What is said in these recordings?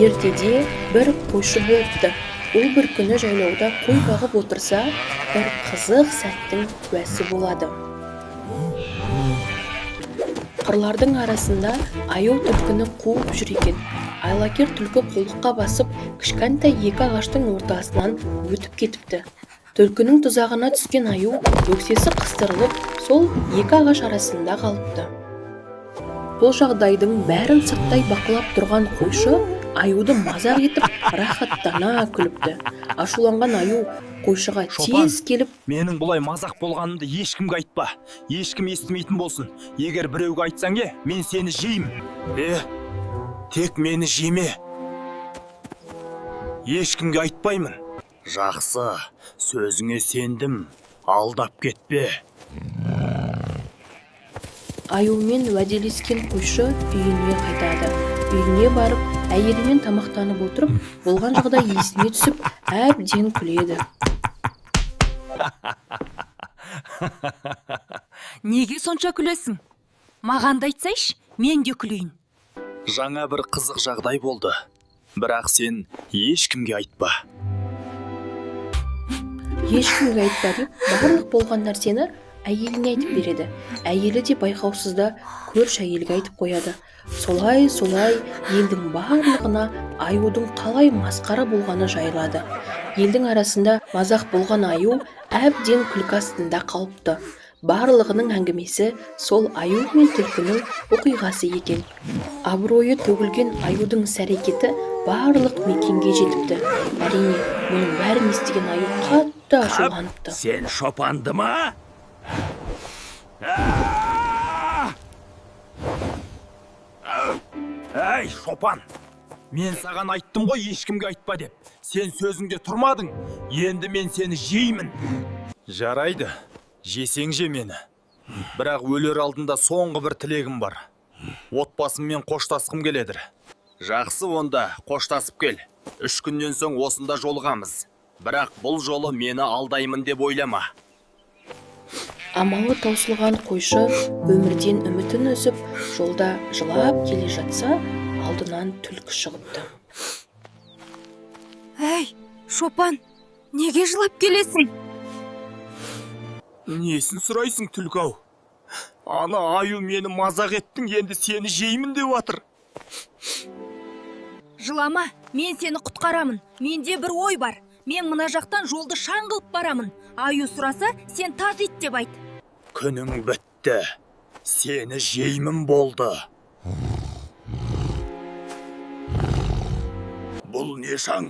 Ертеде бір қойшы болыпты. Ол бір күні жайлауда қой бағып отырса, бір қызық сәттің куәсі болады. Қырлардың арасында аю түлкіні қуып жүр екен. Айлакер түлкі қолыққа басып, кішкентай екі ағаштың ортасынан өтіп кетіпті. Түлкінің тұзағына түскен аю бөксесі қыстырылып, сол екі ағаш арасында қалыпты. Бұл жағдайдың бәрін сырттай бақылап тұрған қойшы аюды мазақ етіп, рахаттана күліпті. Ашуланған аю қойшыға тез келіп, менің бұлай мазақ болғанымды ешкімге айтпа, ешкім естімейтін болсын. Егер біреуге айтсаң, мен сені жеймін. Тек мені жеме. Ешкімге айтпаймын. Жақсы, сөзіңе сендім, алдап кетпе. Аюмен уәделескен қойшы үйіне қайтады. Үйіне барып, әйелімен тамақтанып отырып, болған жағдай есіне түсіп, әбден күледі. Неге сонша күлесің? Маған да айтсайшы, мен де күлейін. Жаңа бір қызық жағдай болды. Бірақ сен ешкімге айтпа. Ешкімге айтпа деп, барлық болған нәрсені әйеліне айтып береді. Әйелі де байқаусызда көрші әйелге айтып қояды. Солай-солай елдің барлығына аюдың қалай масқара болғаны жайылады. Елдің арасында мазақ болған аю әбден күлкі астында қалыпты. Барлығының әңгімесі сол аю мен түлкінің оқиғасы екен. Абыройы төгілген аюдың іс-әрекеті барлық мекенге жетіпті. Әрине, мұның бәрін естіген аю қатты ашуланыпты. Сен шопанды ма? Әй, шопан, мен саған айттым ғой ешкімге айтпа деп. Сен сөзіңде тұрмадың, енді мен сені жеймін. Жарайды, жесең же мені. Бірақ өлер алдында соңғы бір тілегім бар. Отбасыммен қоштасқым келеді. Жақсы, онда қоштасып кел. 3 күннен соң осында жолығамыз. Бірақ бұл жолы мені алдаймын деп ойлама. Амалы таусылған қойшы өмірден үмітін үзіп, жолда жылап келе жатса, алдынан түлкі шығыпты. Әй, шопан, неге жылап келесің? Несін сұрайсың, түлкі-ау? Ана аю мені мазақ еттің, енді сені жеймін деп жатыр. Жылама, мен сені құтқарамын. Менде бір ой бар. Мен мына жақтан жолды шаң қылып барамын. Аю сұраса, сен таз ит деп айт. Күнің бітті. Сені жеймін болды. Бұл не шаң?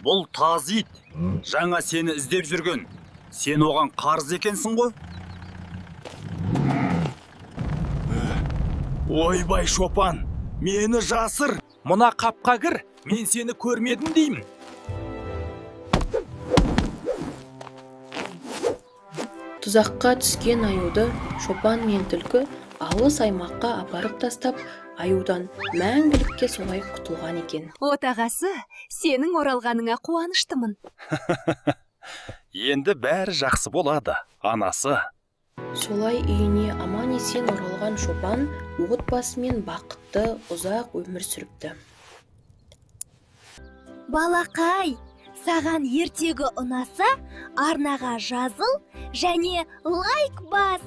Бұл таз ит. Жаңа сені іздеп жүрген. Сен оған қарыз екенсің ғой? Ойбай, шопан, мені жасыр. Мына қапқа кір, мен сені көрмедім деймін. Тұзаққа түскен аюды шопан мен түлкі алыс аймаққа апарып тастап, аюдан мәңгілікке солай құтылған екен. Отағасы, сенің оралғаныңа қуаныштымын. Енді бәрі жақсы болады, анасы. Солай үйіне аман-есен оралған шопан отбасымен бақытты ұзақ өмір сүріпті. Балақай, саған ертегі ұнаса, арнаға жазыл және лайк бас.